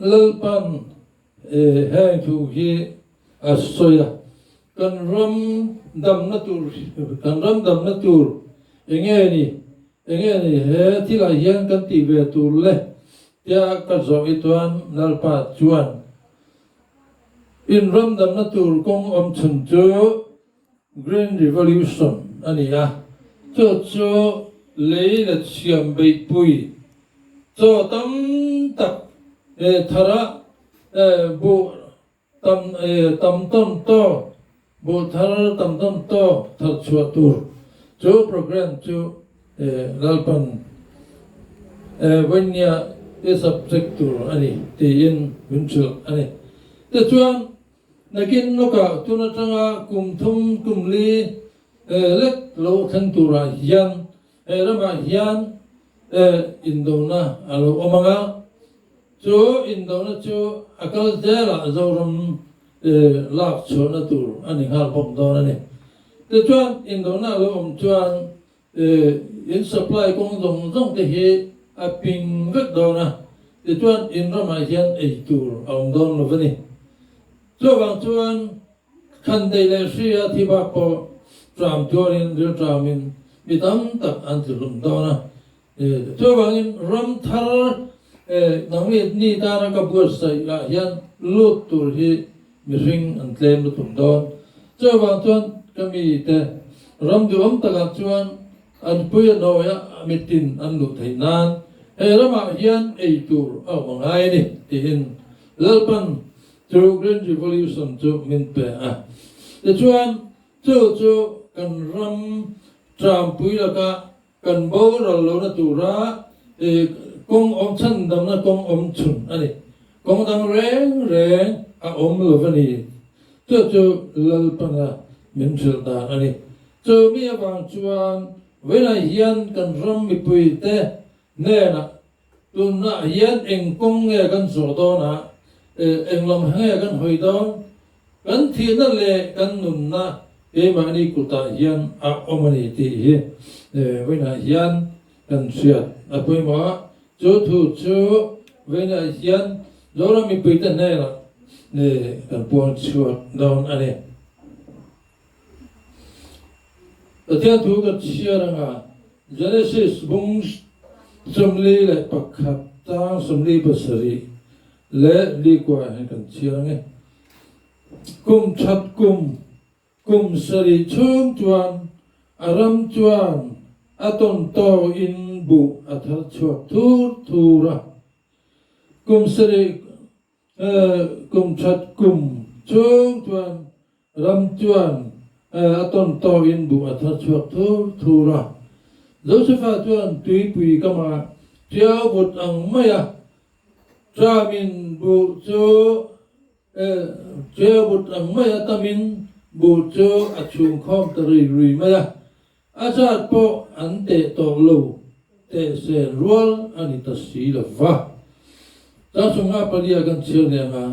Lalpan heng thu hi a sawi a, Kan ram damna tur, kan ram damna tur enge ni, enge ni he thilah hian kan tih ve tur le? tia ka zawh i chuan Lalpa chuan, In ram damna tur kawng awm chhun chu Green Revolution a ni a, chu chu lei let siam beihpui chaw tam tak thara buh tam tam tawn tawk, buh thar tam tawn tawk thar chhuah tur chu program chu Lalpan vawinia i subject tur a ni tiin min hrilh a ni. Tichuan Nakin lawkah tun atanga kum thum kum li lek lo thleng turah hian he ramah hian indona a lo awm ang a, chu indona chu a kal zelah Zoram lak chhuahna tur a ni nghal bawk dawn a ni. Tichuan indona a lo awm chuan in supply kawng zawng zawng te hi a ping vek dawn a, tichuan in ramah hian ei tur a awm dawn lo va ni. Chuvang chuan Khandaih leh Hria thi bak pawh ṭam tuarin rilṭamin mi tam tak an tlu hlum dawn a. Chuvangin ram thar nangni ni tana ka buatsaih ah hian lut tur hi mihring an tlem lutuk dawn. Chuvang chuan ka mite ram duhawm takah chuan an pui a nawia mitin an luh theih nan he ramah hian ei tur a awm a ngai a ni tiin Lalpan chu Green Revolution chu min pe a. Tichuan chu chu kan ram ṭampui laka Kan boral lohna tura kawng awm chhandamna kawng awm chhun a ni. Kawng dang reng reng a awm lo va ni. Chu chu Lalpana min hrilh dan a ni. Chu mi avang chuan vawiinah hian kan ram mipuite hnenah tunah hian eng kawng nge kan zawh dawn a, eng lam nge kan hawi dawn? Kan thihna leh kan nunna keimahni kutah hian a awm a ni tih hi vawiinah hian kan hriat a pawimawh a. Chu thu chu vawiinah hian Zoram mipuite hnenah kan puang chhuak dawn a ni. Pathian thu ka chhiar anga Genesis bung 41 tang 27 leh likuah hian kan chhiar ang e. Kum that kum, kum sarih chhung chuan a ram chuan a tawn tawhin buh a thar chhuak thur thur a. Kum sarih, kum that kum chhung chuan ram chuan a tawn tawhin buh a thar chhuak thur thur a. Josefa chuan tuipui kamah tiau vut ang maia Chamin buh chu Cheubut ang mai a tamin buh chu a chhungkhawm ta rui rui mai a, a zat pawh an teh tawh lo teh sen rual a ni ta si lo va. Changchunga palia kan chhiar leh ang a,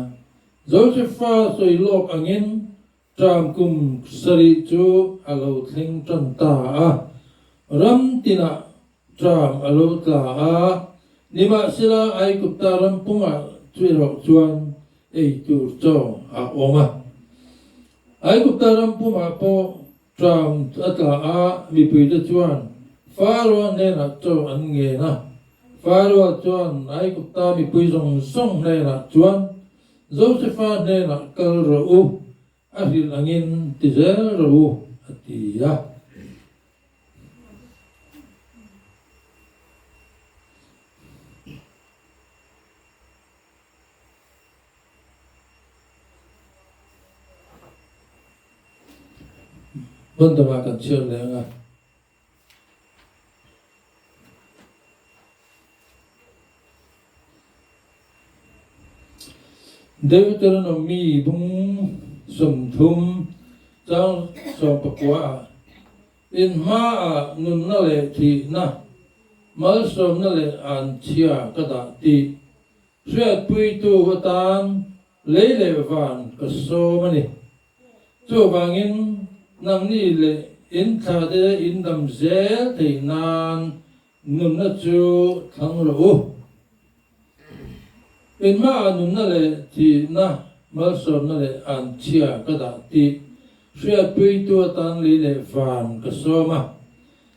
Josefa sawi lawk angin ṭam kum sarih chu a lo thleng ṭan ta a, ram tinah Ṭam a lo tla a, nimahsela Aigupta ram pungah chu erawh chuan ei tur chaw a awm a. Aigupta ram pumah pawh ṭam a tla a, mipuite chuan Faroa hnenah chaw an ngen a. Faroa chuan Aigupta mipui zawng zawng hnenah chuan, Josefa hnenah kal rawh u, a hrilh angin ti zel rawh u, a ti a. Hmun dangah kan chhiar leh ang a. Deuteronomy bung 30 chang 19 ah In hmaah nunna leh thihna, malsawmna leh anchhia ka dah tih hriatpuitu atan lei leh van ka sawm a ni. Chuvangin nangni leh in thlate in dam zel theih nan nunna chu thlang rawh u. In hmaah nunna leh thihna, malsawmna leh anchhia ka dah tih hriatpuitu atan lei leh van ka sawm a.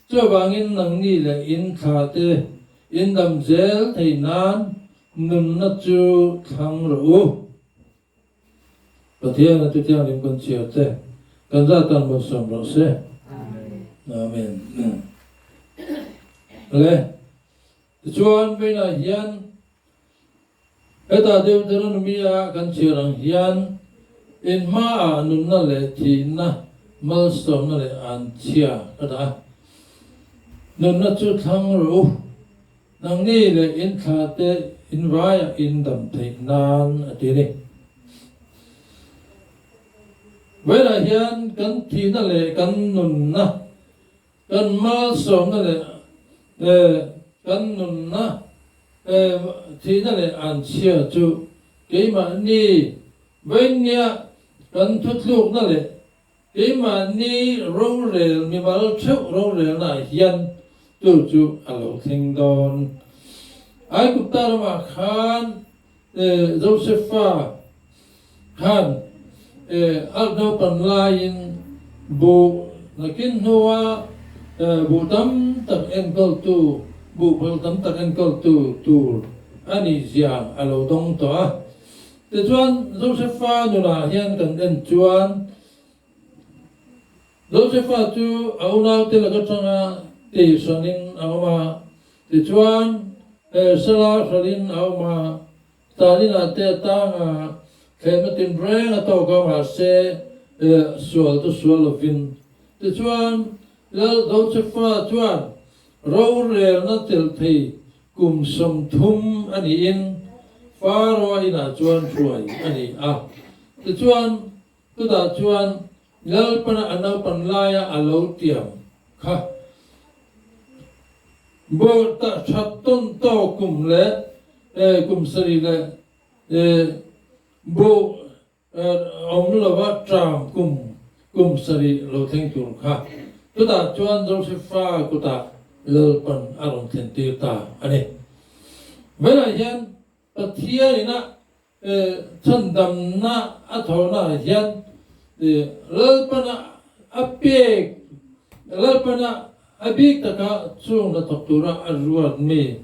Chuvangin nangni leh in thlate in dam zel thei nan nunna chu thlang rawh u. Pathian a ti thianghlim kan chhiar te kan zat tan malsawm rawh se. Amen. Le tichuan veinah hian hetah Deuteronomy-a kan chhiar ang hian in hmaah nunna leh thihna malsawmna leh anchhia ka dah a. Nunna chu thlang rawh u. Nangni leh in thlate in vaiah in dam theih nan a ti a ni. Vawilah hian kan thihna leh kan nunna, kan malsawmna leh kan nunna, thihna leh anchhia chu keimahni vawinia kan thuthlukna leh Keimahni rorel mimal theuh rorelnaah hian tu chu a lo thleng dawn. Aigupta ramah khan Josefa khan a naupan laiin buh nakin hnua buh tam tak enkawltu, buh phal tam tak enkawltu tur a nih zia a lo dawng tawh a. Tichuan, Josefa nunah hian kan en chuan, Josefa chu a unaute lak atanga tihhranin a awm a. Tichuan, Sala hralhin a awm a, Stalinah te a tang a, thlemna tinreng a tawk a, mahse, sual chu sual lovin. Tichuan, Lal Josefa chuan rorelna telh thei Kum 30 a niin Faro-a inah chuan hruai a ni a. Tichuan, chutah chuan Lalpana a naupan laia a lo tiam kha bawlh tah that tawn tawk kum leh kum sarih leh buh Awm lova ṭam kum kum sarih lo thleng tur kha chutah chuan Josefa kutah Lalpan a rawn thlen tir ta a ni. Velah hian Pathian ina chhandamna a thawhnaah hian Lalpana a pek Lalpana a bik taka chung hnathawk tura a ruat mi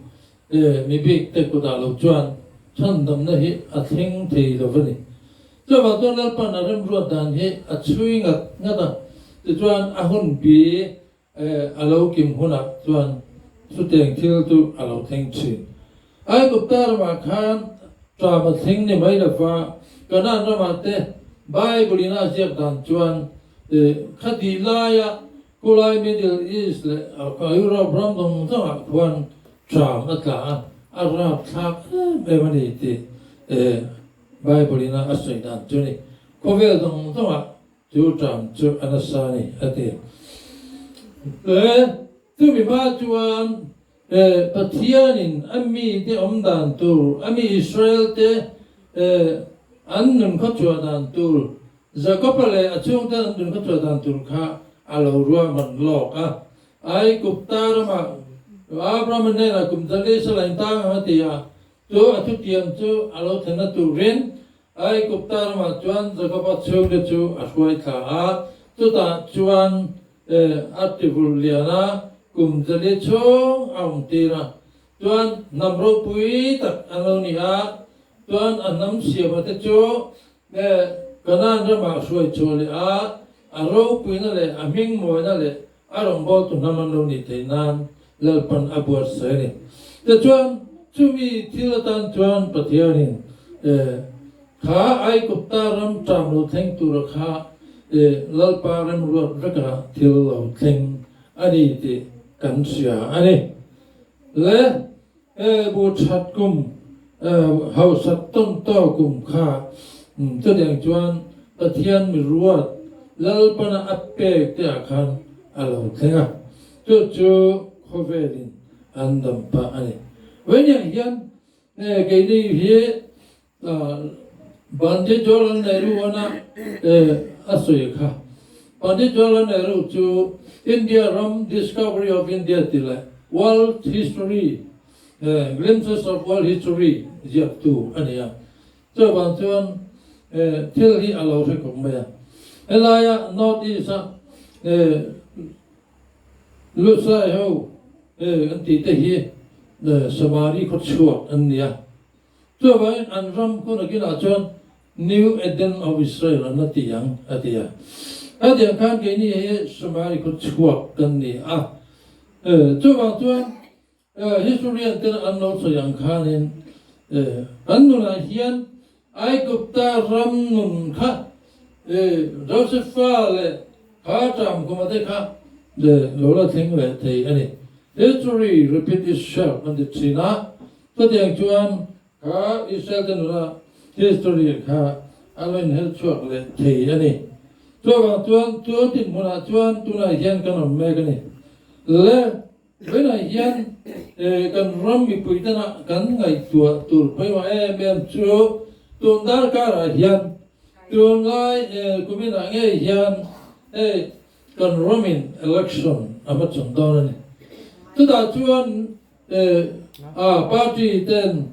Mi bikte kutah lo chuan chhandamna hi a thleng thei lo va ni. Chuvang chuan Lalpan a remruat dan hi a chhui ngat ngat a, tichuan a hun bi a lo kim hunah chuan chutiang thil chu a lo thleng thin. Aigupta ramah khan ṭam a thleng ni mai lova, Kanaan ramah te Bible in a ziak dan chuan khati laia Khulai Middle East leh Europe ram zawng zawngah khuan ṭam a tla a, a rapthlak em em a ni tih Bible in a sawi dan chu a ni. Khawvel zawng zawngah chu ṭam chu a nasa a ni a ti. Chumi hma chuan Pathianin a mite awm dan tur, a mi Israelte an nun khawchhuah dan tur, Jakoba leh a chhungte an nun khawchhuah dan tur kha a lo ruahman lawk a. Aigupta ramah Abrahama hnenah kum zali sala in tang ang a ti a, chu a thutiam chu a lo thlenna turin Aigupta ramah chuan Jakoba chhungte chu a hruai thla a, chutah chuan A ti vul lian a, kum zali chhung a awm tir a, chuan hnam ropui tak an lo ni a, chuan a hnam siama te chu Kanaan ramah hruai chhuah leh a, a ropuina leh a hming mawina leh a rawngbawltu hnam an lo nih theih nan Lalpan a buatsaih a ni. Tichuan, chumi thil atan chuan Pathianin Kha Aigupta ram ṭam lo thleng tura kha Lalpa remruat veka thil lo thleng a ni tih kan hria a ni. Le bu ṭhat kum, hausat tawn tawk kum kha chutiang chuan Pathian mi ruat Lalpana a pek te ah khan a lo thleng a, chu chu khawvelin an dam pah a ni. Vawiin hian keini hi Pandit Jawaharlal Nehru ana a sawi kha. Pandit Jawaharlal Nehru chu India ram Discovery of India tih leh World History Glimpses of World History ziaktu a ni a. Chuvang chuan thil hi a lo hre khawp mai a. Helaia North East-a Lusai ho an tih te hi Samari khawchhuak an ni a. Chuvangin an ram hun akinah chuan New Eden of Israel an la ti ang a ti a. Hetiang khan keini hi Samari khawchhuak kan ni a. Chuvang chuan Historian ten an lo sawi ang khanin kan nunah hian Aigupta ram nun kha Josefa leh kha Ṭamkhuma te kha lo la thleng leh thei a ni. History repeat itself an ti ṭhin a, chutiang chuan kha Israel te nuna history kha a lo inhelh chhuak leh thei a ni. Chuvang chuan chu dinhmunah chuan tunah hian kan awm mek a ni. Le. Vawiinah hian kan ram mipui tena kan ngaihtuah tur pawimawh em em chu tun darkarah hian tunlai kuminah ngei hian hei kan ramin election a hmachhawn dawn a ni. Chutah chuan a party ten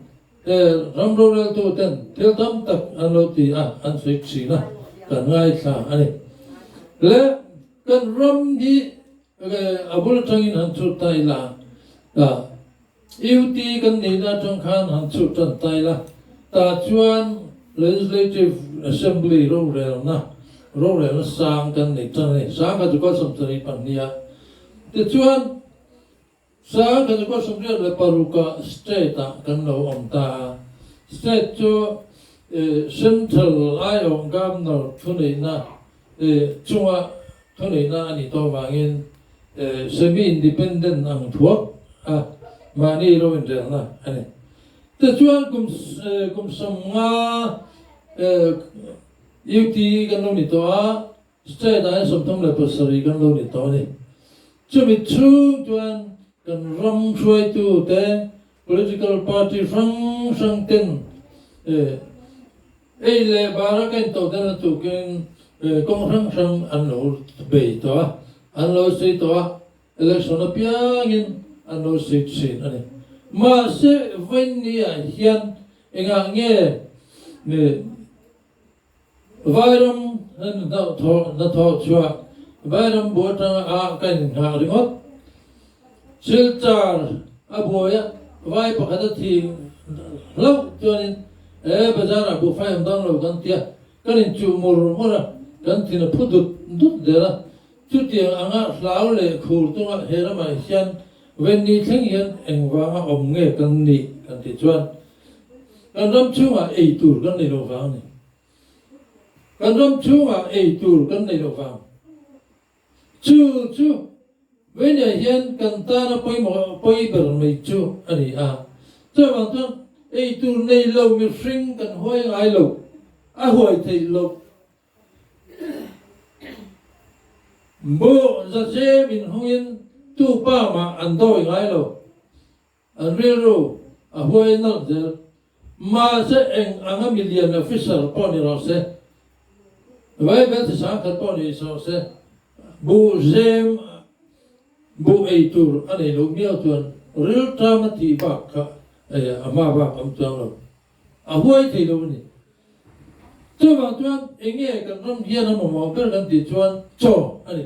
ram roreltu ten thil tam tak an lo ti a, an sawi thin a, kan ngaithla a ni. Le kan ram hi A bul atangin han chhut ta ila, UT kan nihna atang khan han chhut tan ta ila, tah chuan Legislative Assembly rorelna, rorelna sang kan nei tan a ni. Sang kha chu kal 72 a. Tichuan, sang kha chu kal 76 ah state ah kan lo awm ta a. State chu Central aiawh Governor thuneihna chunga Thuneihna a nih tawh avangin semi-independent ang thuak a mahni ro inrelna a ni. Tichuan kum kum 50 UT kan lo ni tawh a, state ah hian 37 kan lo ni tawh a ni. Chumi chhung chuan kan ram hruaitute political party hrang hrang ten Ei leh bara ka intoh dan a tukin kawng hrang hrang an lo bei tawh a, an lo sei tawh a, election apiangin an lo sei thin a ni. Mahse, vawiinniah hian engah nge Vairam hnathawh chhuah Vairam bu atanga a ka innghah ringawt? Silchar a buai a, vai pakhat a thi hlauh chuanin he bazar ah buhfai awm dang lo kan ti a, kan inchuh mur mur a, kan thin a phu dut dut der a. Chutiang anga hlau leh khur chunga he ramah hian Venni thleng hian engvanga awm nge kan nih kan tih chuan kan ram chhungah ei tur kan nei lo vang a ni. Kan ram chhungah ei tur kan nei lo vang. Chu chu Venia hian kan tana pawimawh pawi ber mai chu a ni a. Chuvang chuan ei tur nei lo mihring kan huai ngai lo, a huai theih loh. Buh zazem inhungin tu pa mah an dawi ngai lo. An rilru a huai nalh zel. Mahse eng anga milian officer pawh ni rawh se, Vaibel chi sangkhat pawh ni rawh se, buh zem, buh ei tur a nei loh miau chuan rilṭam a thih bak kha a hma bak awm chuang lo. A huai thei lo a ni. Chuvang chuan eng nge kan ram hian a mamawh ber kan tih chuan chaw a ni.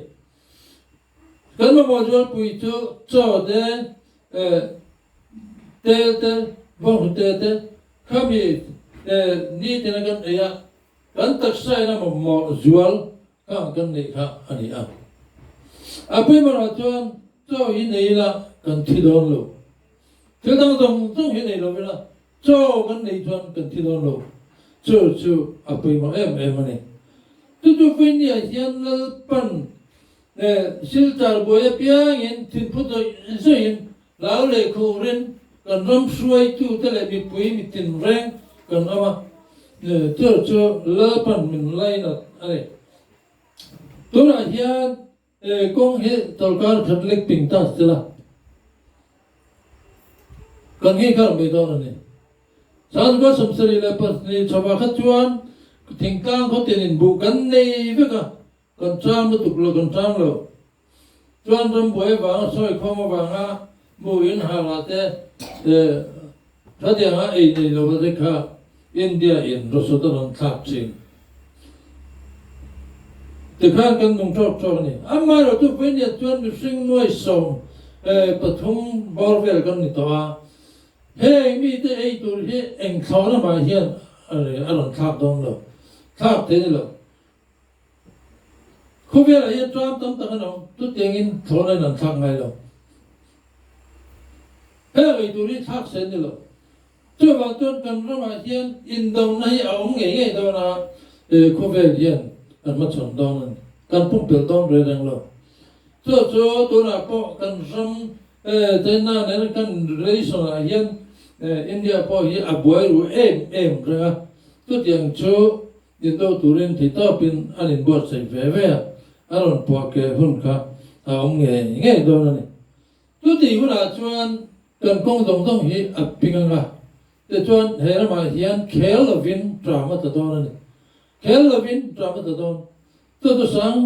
Kan mamawh zualpui chu chaw te, tel te, bawnghnute te khami nitin a kan ei a, kan taksa in a mamawh zual kha kan neih kha a ni a. A pawimawhah chuan chaw hi nei ila kan thi dawn lo. Thil dang zawng zawng hi nei lo ila chaw kan neih chuan kan thi dawn lo. Chu chu a pawimawh em em a ni. Chu chu Vainia hian Lalpan Silchar buai apiangin thinphu zawih zawihin hlau leh khurin kan ram hruaitute leh mipui mitin reng kan awm a, chu chu Lalpan min lainat a ni. Tunah hian kawng hi sorkar khat lek ping ta sela kan ngei kha mai dawn a ni. Sangkua 72 chhawmah kha chuan thingtlang khawtin inbuh kan nei vek a, Kan chang lutuk lo, kan chang lo. Chuan rambuai avanga sawi khawm avanga Buh in halah te khatianga ei nei lova te kha India in rawsawt a rawn thlak thin. Tikhan kan nung tawk tawk a ni. Amaherawhchu Vawinia chuan mihring nuai 13 bawr vel kan ni tawh a, heng mite ei tur hi eng thlawh lamah hian a rawn thlak dawn lo, thlak thei ni lo. Khawvelah hian ṭam tam tak an awm, chutiangin thlawhna in an thlak ngai lo. Heng ei tur hi thlak sen ni lo. Chuvang chuan kan ramah hian indona hi a awm ngei ngei dawn a, khawvel hian kan hmachhawn dawn a ni. Kan pumpelh dawn reng reng lo. Chu chu tunah pawh kan ram China nen kan relation ah hian India pawh hi a buai ru em em reng a, chutiang chu Indo turin theihtawpin an inbuatsaih ve ve a, a rawn puah keh hun kha a awm ngei ngei dawn a ni. Chutih hunah chuan kan kawng zawng zawng hi a ping ang a, tichuan he ramah hian khel lovin ṭam a tla dawn a ni. Khel lovin ṭam a tla dawn. Chu chu sang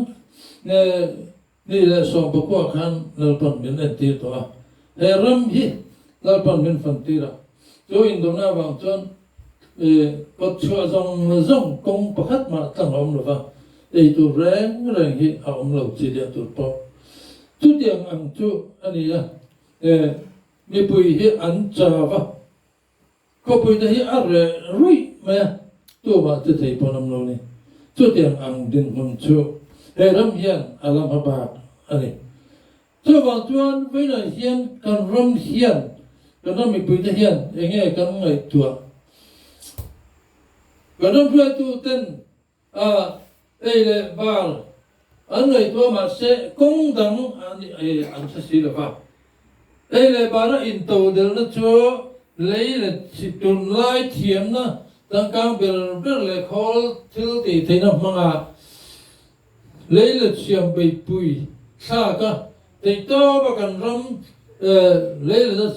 ni leh 19 khan Lalpan min entir tawh a, he ram hi Lalpan min fantir a, chu indona avang chuan kawt chhuah zawng zawng kawng pakhat mah tlang a awm lo va, ei tur reng reng hi a awm lo chi liah tur pawh. Chutiang ang chu a ni a, mipui hi an chau a. Khawpuite hi a reh ruih mai a, tumah che thei pawn awm lo ni. Chutiang ang dinhmun chu he ram hian a la hma bak a ni. Chuvang chuan vawiinah hian kan ram hian, kan ram mipuite hian eng nge kan ngaihtuah? Kan ram hruaituten A ei leh bar an ngaihtuah mahse kawng dang an hre si lo va. Ei leh bara intodelna chu lei leh tunlai thiamna changkang ber ber leh khawl thil tih theihna hmanga lei leh siam beihpui thlak a theihtawpa kan ram lei leh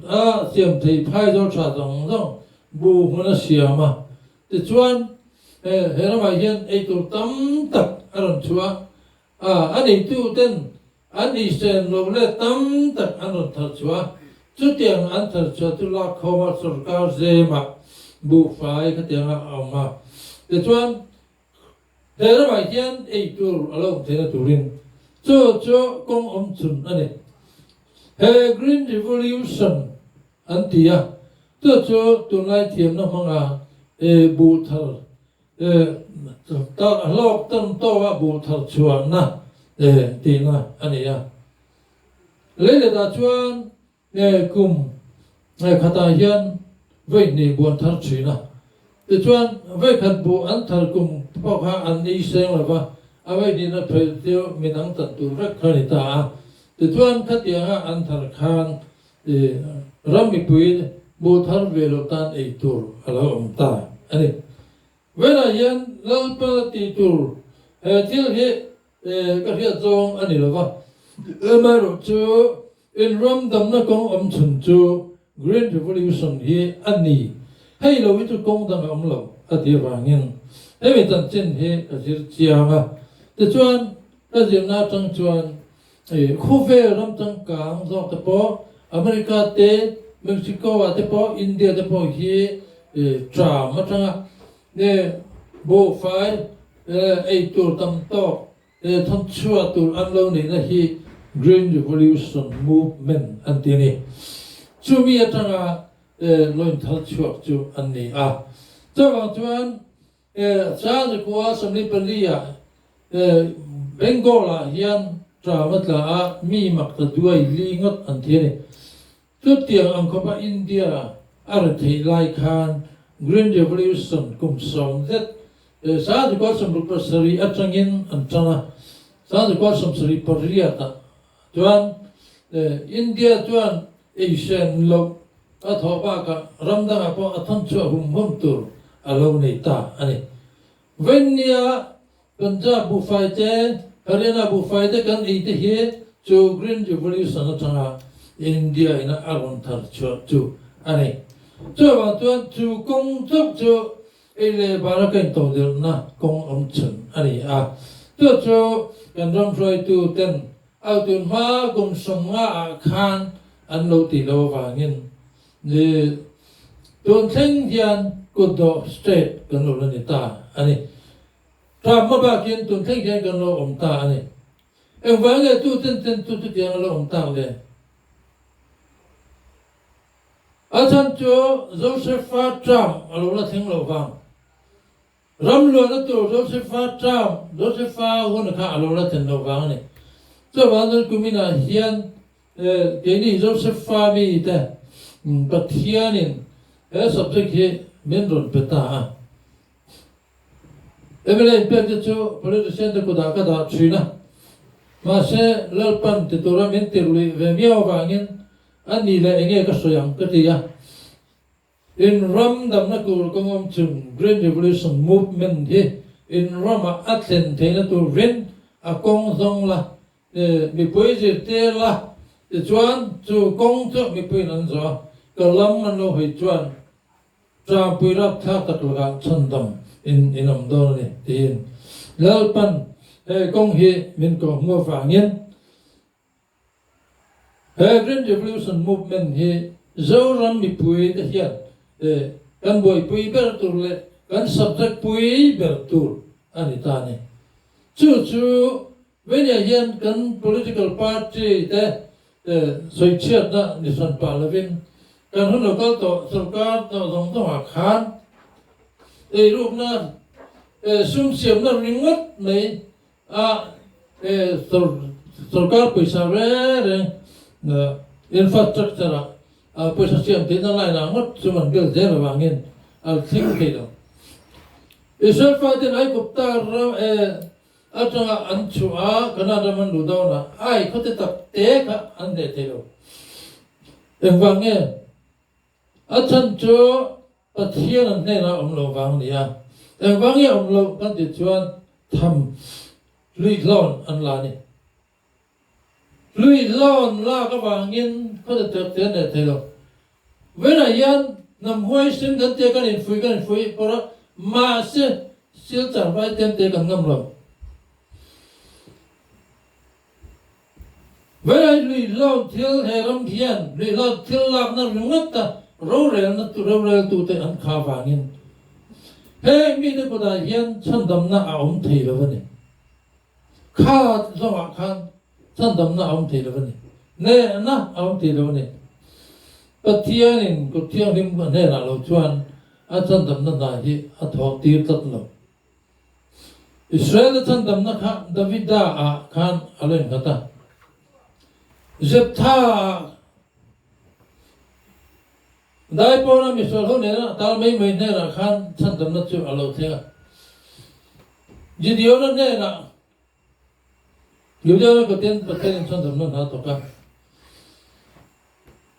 a siam thei phai zawr tha zawng zawng bu hmun a siam a. Tichuan, he ramah hian eitur tam tak a rawn chhuah a, a neituten an ihsen loh leh tam tak an rawn thar chhuah a. Chutiang an thar chhuah chu lakkhawma sorkar zemah buhfai khatianga a awm a. Tichuan, he ramah hian eitur a lo awm theihna turin chu chu kawng awm chhun a ni. He Green Revolution An ti a, chu chu tunlai thiamna hmanga buh thar hlawk tan tawka buh thar chhuahna tihna a ni a. Leiletah chuan kum khatah hian vawi hnih buh an thar thin a, tichuan vawi khat buh an thar kum pawh kha an ni seng lo va, a vawi hnihna phei chu midang tan tur vek kha a ni ta a, tichuan khatianga an thar khan I ram mipui hmuh thar ve loh tan ei tur a lo awm ta a ni. Velah hian Lalpa tih tur he thil hi ka hriat zawng a ni lo va, amaherawh chu in ram damna kawng awm chhun chu Green Revolution hi a ni, hei lo hi chu kawng dang a awm lo a ti avangin hemi chanchin hi ka zir chiang a, tichuan ka zirna atang chuan Khawvel ram changkang zawk te pawh America te, Mexico ah te pawh, India te pawh hi tram atanga buhfai ei tur tam tawk thawnchhuah tur an lo neihna hi Green Revolution Movement an ti a ni. Chumi atanga lo inthar chhuak chu an ni a. Chuvang chuan Chazikua 44 ah Bengal ah hian ṭam a tla a, mi mak ta duai li ngawt an thi a ni. Chutiang ang khawpa India a ri theih lai khan Green Revolution kum sawm zet 1967 atangin an ṭan a, 1978 ah chuan India chuan eisen loh a thawh bakah ram dangah pawh a thawnchhuah hum hum tur a lo nei ta a ni. Vawinia Punjab buhfai te, Haryana buhfai te kan ei te hi chu Green Revolution atanga India ina a rawn thar chhuah chu a ni. Chuvang chuan chu kawng chauh chu ei leh bara ka intodelhna kawng awm chhun a ni a. Chu chu kan ram hruaitu ten Au tun hma kum 50 ah khan an lo tih loh avangin tun thleng hian kutdawh state kan lo la ni ta a ni. Tha hma bakin tun thleng hian kan lo awm ta a ni. Engvang nge tu ten ten chu chutiang a lo awm tak le? A chhan chu Josepha term a lo la thleng loh vang. Ram luahna tur Josepha term, Josepha hun kha a lo la thlen loh vang a ni. Chuvang chuan kuminah hian keini Josepha mite Pathianin he subject hi min rawn pe ta a. MLA inpek te chu politician te kutah ka dah thin a, mahse Lalpan ti tura min tirh luih ve miau avangin a ni leh enge ka sawi ang ka ti a. In ram damna tur kawng awm chhun Green Revolution Movement hi in ramah a thlen theihna turin a kawng zawng la, mipui zirtir la, tichuan chu kawng chu mipuiin an zawh a, ka lam an lo hawi chuan Ṭampui rapthlak tak lakah chhandam in in awm dawn a ni, tiin Lalpan he kawng hi min kawhhmuh avangin he Green Revolution Movement hi Zoram mipui te hian kan buaipui ber tur leh kan subject pui ber tur a ni ta a ni. Chu chu Veniah hian kan political party te sawichhiatna ni hran pah lovin kan hun lo kal tawh sorkar tawh zawng zawngah khan eirukna sum siamna ringawt mai a sorkar pawisa reng reng infrastructure ah pawisa siam theihna line ah ngawt sum an bel zel avangin a thleng thei lo. Israel faten Aigupta ram Atanga an chhuah a, Kanaan ram an luh dawn a, ai khawte tak te kha an hneh thei lo. Engvang nge? A chhan chu Pathian an hnenah a awm loh vang a ni a. Engvang nge awm loh kan tih chuan tham hluihlawn an la a ni. Hluihlawn lak avangin khawte tak te an hneh thei lo. Vawiinah hian hnam huaisin kan tia kan infuih kan infuih pawr a, mahse Silchar vai tlem te kan ngam lo. Vawiinah hi hluihlawn thil he ram hian hluihlawn thil lakna ringawt a rorelna roreltute an kha avangin heng mite kutah hian chhandamna a awm thei lo a ni. Kha zawngah khan Chhandamna a awm thei lo a ni. Hnehna a awm thei lo a ni. Pathianin kut thianghlim a hnenah lo chuan a chhandamna hna hi a thawh tir tlat lo. Israel-a chhandamna kha Davida ah khan a lo innghat a. Jeptha ah Daipawna misual ho nena tal mai mai hnenah khan chhandamna chu a lo thleng a. Gideon-a hnenah Juliana Pathian Pathianin chhandamna hna thawk a,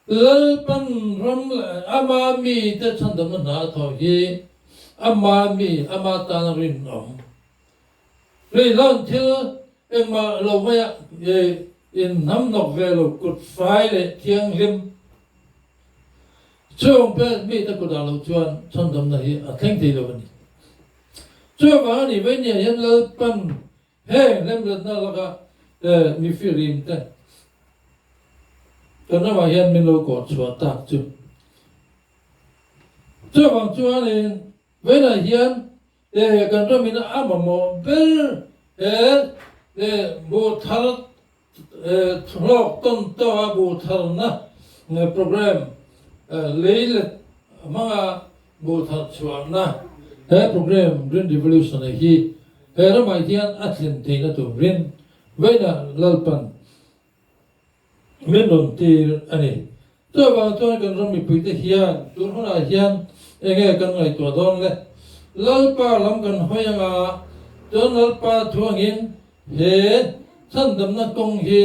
Lalpan ram leh ama mite chhandamna hna a thawh hi ama mi, ama tana rinawm. Hleihlawn thil engmah lo maia inhnamhnawk ve lo kut fai leh thianghlim chung pek mite kutah lo chuan chhandamna hi a thleng thei lo a ni. Chuvang a nih mai nia hian Lalpan heng hlemhletna laka mi firim te kan ramah hian min lo kawh chhuah tak chu. Chuvang chuanin vawiinah hian kan ramin a mamawh ber he buh thar Hlawk tawn tawha buh tharna program lei let hmanga buh thar chhuahna he program Green Revolution hi he ramah hian a thlen theihna turin vawiinah Lalpan min rawn tir a ni. Chuvang chuan kan ram mipuite hian tun hunah hian enge kan ngaihtuah dawn le? Lalpa lam kan hawi anga chuan Lalpa thu angin he chhandamna kawng hi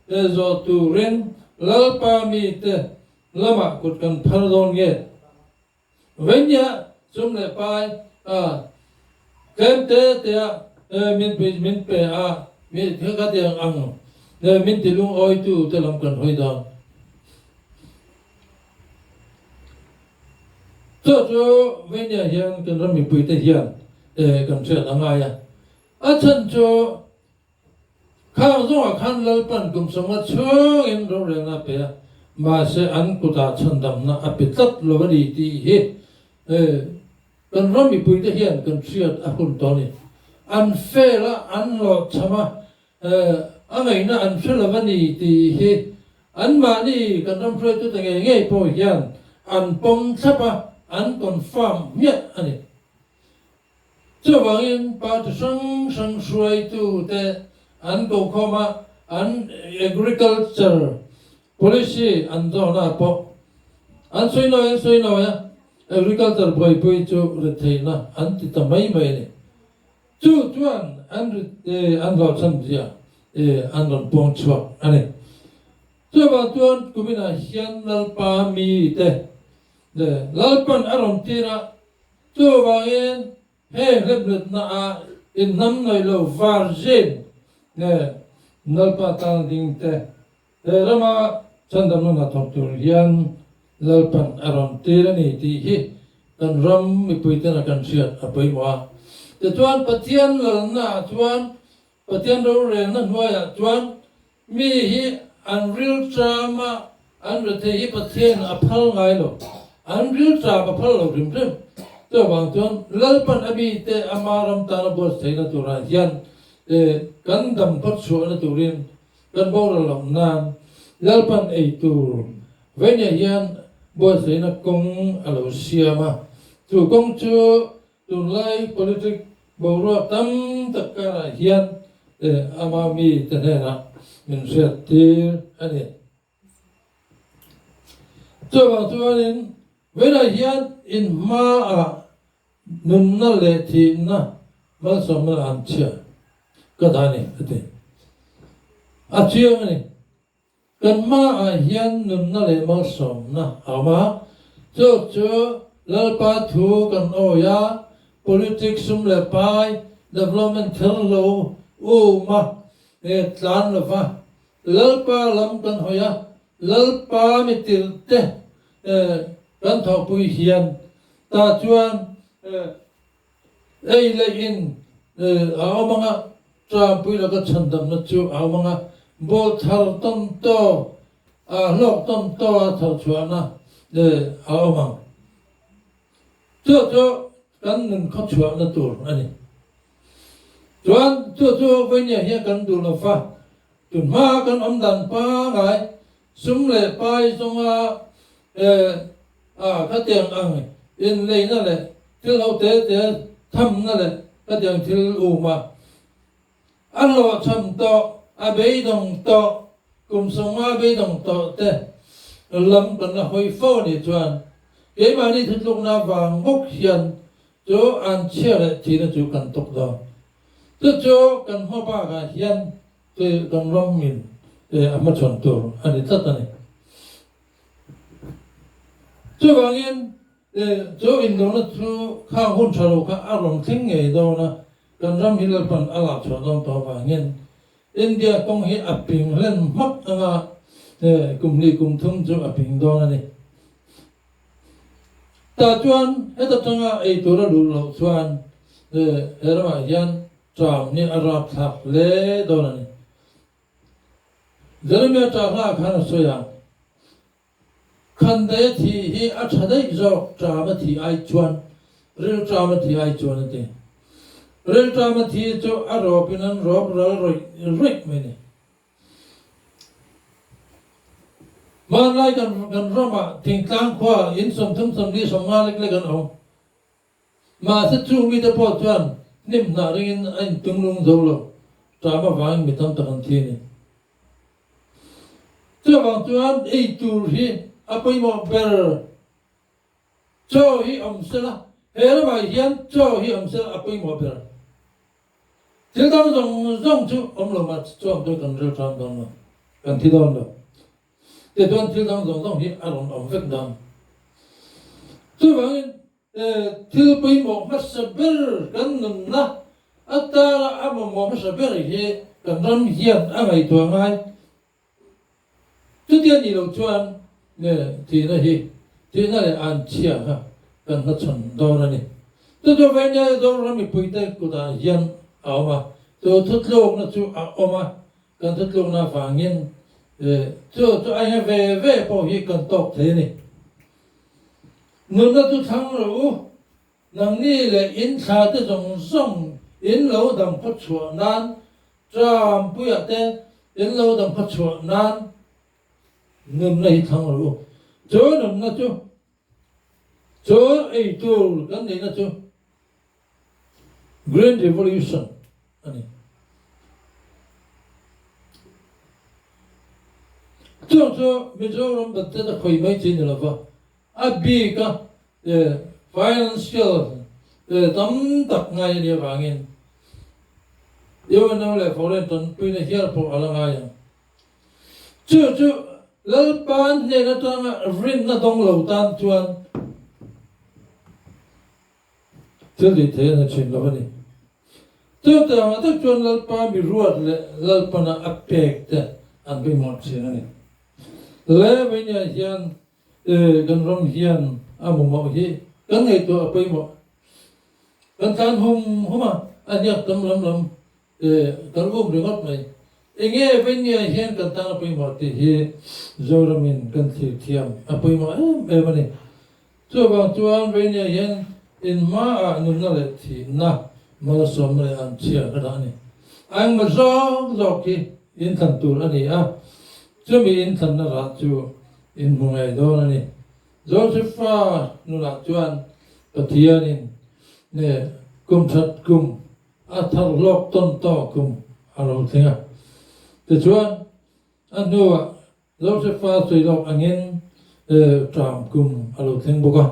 zawh turin Lalpa mite lamah kut kan phar dawn nge? Veinia sum leh pai a tlem te te a min pe min pe a mi khatiang ang min ti lungawi tu te lam kan hawi dawn. Chu chu Veinia hian kan ram mipui te hian kan hriat a ngai a. A chhan chu Khang zawngah khan Lalpan kum sawmnga chhungin rorelna a pe a. Mahse an kutah chhandamna a pe tlat lo a ni tih hi kan ram mipuite hian kan hriat a hun tawh a ni. An fail a, an hlawhchham a, a ngaihna an hre lo a ni tih hi anmahni kan ram hruaitute ngei ngei pawh hian an pawm thlap a, an confirm hmiah a ni. Chuvangin party hrang hrang hruaitute an kokhawm a, an agriculture policy an zawhna pawh an sawi nawi an sawi nawi a, agriculture buaipui chu retheihna an ti ta mai mai a ni. Chu chuan an an hlawhchhan zia an rawn puang chhuak a ni. Chuvang chuan kuminah hian Lalpa mite Lalpan a rawn tir a, Chuvangin heng hlemhletna ah inhnam nawi lo virgin nge Lalpa tana ding te he rama chhandamna hna thawk tur hian Lalpan a rawn tir a ni tih hi kan ram mipui tena kan hriat a pawimawh a. Tichuan Pathian lalna ah chuan Pathian rorelna hnuaiah chuan mi hi an rilṭam a, an rethei hi Pathian a phal ngai lo. An rilṭam a phal lo hrim hrim. Chuvang chuan Lalpan a mite ama ram tana buatsaihna turah hian kan dam phawt chhuahna turin kan boral loh nan Lalpan ei tur veinia hian buatsaihna kawng a lo siam a. Chu kawng chu Tunlai politic boruak tam tak karah hian ama mite hnenah min hriattir a ni. Chuvang chuanin vawilah hian in hmaah nunna leh thihna malsawmna an chhia ka dah a ni a ti. A chiang a ni. Kan hmaah hian nunna leh malsawmna a awm a, chu chu Lalpa thu kan awi a, politics sum leh pai, development kher lo um a, tlan lo va, Lalpa lam kan hawi a, Lalpa mitirh te kan thawhpui hian tah chuan Ei leh in a awm ang a, Ṭampui laka chhandamna chu a awm ang a, bawh thar tawn tawk, a hlawk tawn tawk a thar chhuahna a awm ang. Chu chu kan nun khaw chhuahna tur a ni. Chuan chu chu vawinia hian kan duh lo fa, tunhma kan awm dan pangai sum leh pai zawnga A, khatiang ang inleina leh thil ho te te thamna leh khatiang thil um a, a hlawhchham tawh, a beidawng tawh, kum 50 beidawng tawh te lam kan la hawi fo a nih chuan keimahni thutlukna vang bawk hian chu an chhia leh thihna chu kan tawk dawn. Chu chu kan hma bakah hian kan ram in a hmachhawn tur a ni tlat a ni. Chuvangin, chu indona chu khang hun tha lo kha a rawn thleng ngei dawn a, kan ram hi Lalpan a lak chhuah dawn tawh avangin India kawng hi a ping hlen hmak anga kum hnih kum thum chu a ping dawn a ni. Tah chuan heta tanga ei tur a luh loh chuan he ramah hian ṭam hi a rapthlak hle dawn a ni. Jeremia ṭahla khan a sawi a, Khandaia thih hi a ṭha daih zawk, ṭama thih ai chuan, ril ṭama thih ai chuan a ti. Ril ṭama thi chu a rawpin an rawp ral rawih rawih mai a ni. Hmanlai kan kan ramah thingtlang khua in 30 40 50 lek lek an awm. Mahse chung mite pawh chuan hnim hnah ringin a intunglung zo lo, ṭam avangin mi tam tak an thi a ni. Chuvang chuan ei tur hi a pawimawh ber. Chaw hi awm sela, he ramah hian chaw hi awm sela a pawimawh ber. Thil dang zawng zawng chu awm lo mah chuan chu kan rel ṭam dawn lo, kan thi dawn lo. Tichuan thil dang zawng zawng hi a rawn awm vek dan. Chuvangin thil pawimawh hmasa ber kan nunna atana a mamawh hmasa ber hi kan ram hian a ngaihtuah ngai. Chutia nih loh chuan thihna hi thihna leh anchhia kha kan hmachhawn dawn a ni. Chu chu Vainia Zoram mipuite kutah hian a awm a, chu thutlukna chu a awm a, Kan thutlukna avangin Chu chu a enga ve ve pawh hi kan tawk thei a ni. Nunna chu thlang rawh u, nangni leh in thla te zawng zawng in lo dam khaw chhuah nan, Trampuia te in lo dam khaw chhuah nan nunna hi thlang rawh u. Chu nunna chu Chu ei tur kan neihna chu Green Revolution a ni. Chung chu Mizoram budget a khawi mai chi ni lova, a bik a financial tam tak ngai a nih avangin UNO leh foreign tanpuina hial pawh a la ngai ang. Chu chu Lalpa hnen atanga rinna dawng lo tan chuan thil tih theih a ni thin lo a ni. Chutiangah tak chuan Lalpa mi ruat leh Lalpana a pek te an pawimawh thin a ni. Levenia hian kan ram hian a mamawh hi kan ngaihtuah a pawimawh. Kan tlan hum hum a, a hniak tam lam lam Kan um ringawt mai. Enge Venia hian kan tan a pawimawh tih hi Zoramin kan thlir thiam a pawimawh em em a ni. Chuvang chuan Venia hian in hmaah nunna leh thihna malsawmna leh an chhiar ka dah a ni. A engmaw zawk zawk hi inthlan tur a ni a, chumi inthlanna rah chu in hmu ngei dawn a ni. Josefa nunah chuan Pathianin kum that kum A thar hlawk tawn tawk kum a lo thleng a. Tichuan, a hnuah Josefa sawi lawk angin ṭam kum a lo thleng bawk a.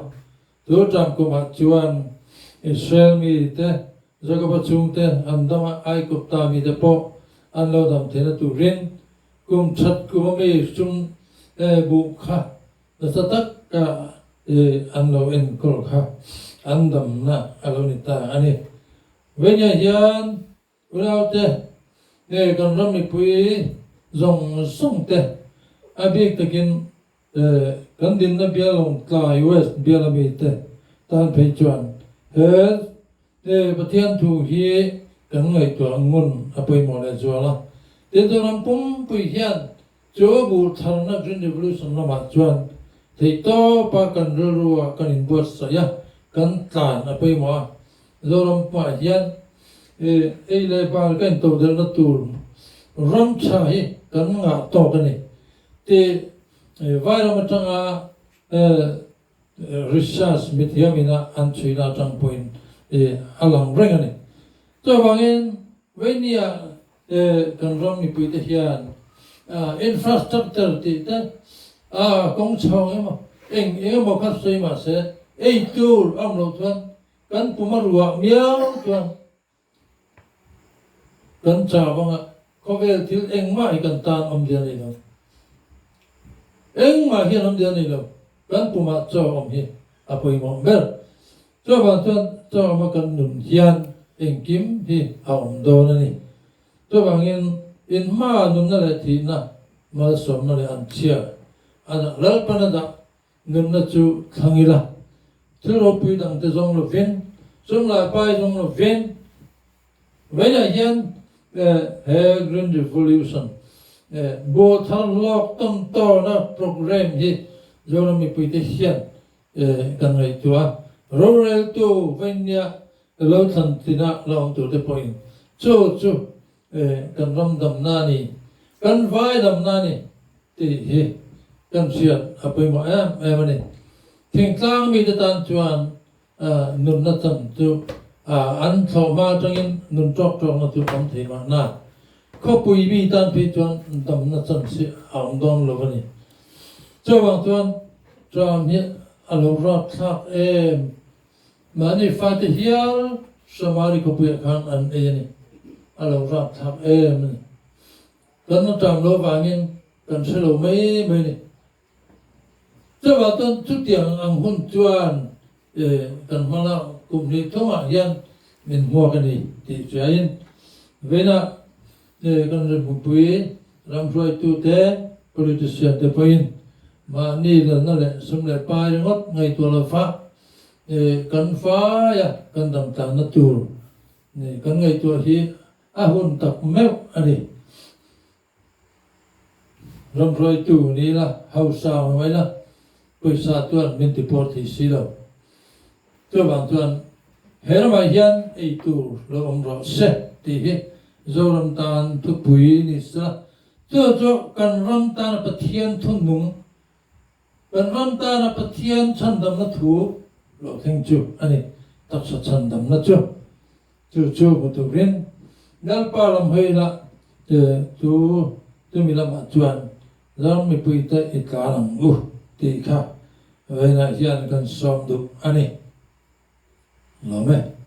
Chu ṭam kumah chuan Israel mite, Jakoba chhungte, an dam a, Aigupta mite pawh an lo dam theihna turin kum ṭhat kum a mi sum buh kha nasa taka an lo enkawl kha an damna a lo ni ta a ni. Veinia hian unaute nge kan ram mipui zawng zawng te a bik takin kan dinna bial Lawngtlai West bial ami te tan phei chuan he Pathian thu hi kan ngaihtuah ngun a pawimawh leh zual a. Tin Zoram pumpui hian Chu buh tharna Green Revolution lamah chuan theihtawpa kan rilrua kan inbuatsaih a, kan tlan a pawimawh a. Zoram hmaah hian ei leh bar ka intodelhna tur ram tha hi kan ngah tawk a ni tih Vairam atanga Research mithiam ina an chhuina atang pawhin a lang reng a ni. Chuvangin Vainia kan ram mipuite hian infrastructure tih te kawng chhawng emaw eng eng emaw kha sawi mahse ei tur a awm loh chuan kan pum a ruah miau chuan Kan chau anga khawvel thil engmah hi kan tan awmzia a nei lo. Engmah hian awmzia a nei lo. Kan pumah chaw awm hi a pawimawh ber. Chuvang chuan chaw awma kan nun hian engkim hi a awm dawn a ni. Chuvangin inhma nunna leh thihna, malsawmna leh anchhia a dah Lalpan a dah Nunna chu thlang ila, thil ropui dangte zawng lovin, sum leh pai zawng lovin, vawiinah hian he Green Revolution buh thar hlawk tawn tawna programme hi Zoram mipuite hian kan ngaihtuah a, roreltu vawiinnia lo thlan tina la awm turte pawhin chu chu kan ram damna a ni, kan vai damna a ni. Tih hi kan hriat a pawimawh em em a ni. Thingtlang mite tan chuan nunna chan chu an thlawh hma atangin nun tawk tawkna chu awm thei mahna khawpui mi tan phei chuan damna chan si a awm dawn lo a ni. Chuvang chuan Trump hi a lo rapthlak em. Mahni fate hial Samari khawpuiah khan an ei a ni. A lo rapthlak em a ni. Kan la ṭam lo vangin kan hre lo mai mai a ni. Chuvang chuan chutiang ang hun chuan kan hmala kum hnih thumah hian min hmuak a ni tih hriain vawiinah kan rinmupui ramhruaitute, politician te pawhin mahni lalna leh sum leh pai ringawt ngaihtuah lo fa kan faia kan damtlanna tur kan ngaihtuah hi A hun tak meuh a ni. Ram hruaitu ni ila, hausa ang mai la, pawisa chuan min ti pawr thei si lo. Chuvang chuan he ramah hian ei tur lo awm rawh se tih hi Zoram tan thupui ni sela, chu chu kan ram tana Pathian thunung, kan ram tana Pathian chhandamna thu lo thleng chu a ni, taksa chhandamna chu. Chu chu hmu turin Lalpa lam hawi la chu chumi lamah chuan ram mipuite i tlan ang u tih kha vawiinah hian kan sawm duh a ni. Lawm e.